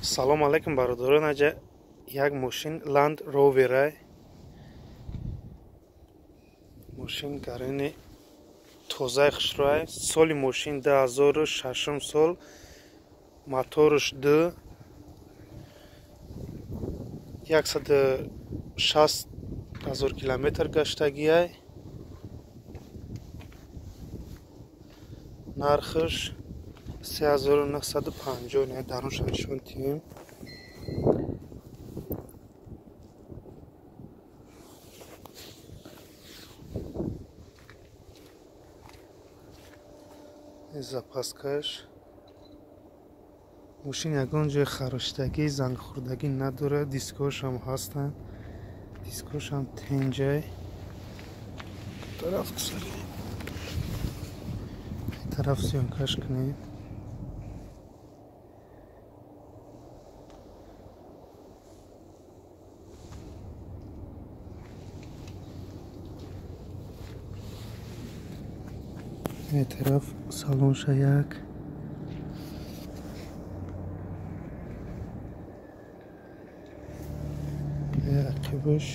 Салом алейкум, бародарон. Аҷа як мошин Land Rover. Мошин гарини тозаи хушрӯай. Соли мошин 2006 сол, моторш 2, 160 ҳазор километр гаштагиай. Нархш 3950. Не, дарунша нишон тиҳем. Запаскаш. Мошин ягон ҷои хароштагӣ, зангхӯрдагӣ надорад. Дискошам ҳастанд, дискошам тенҷай. Тараф тараф съёмкаш кунед. Ин тараф салонша як ақибаш.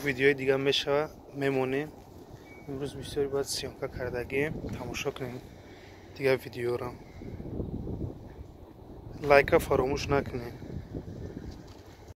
Видеои дига мешава, мемонем. Имрӯз бисёри бояд съёмка кардагием, тамошо кунем дигар видеоро. Лайка фаромӯш накунем.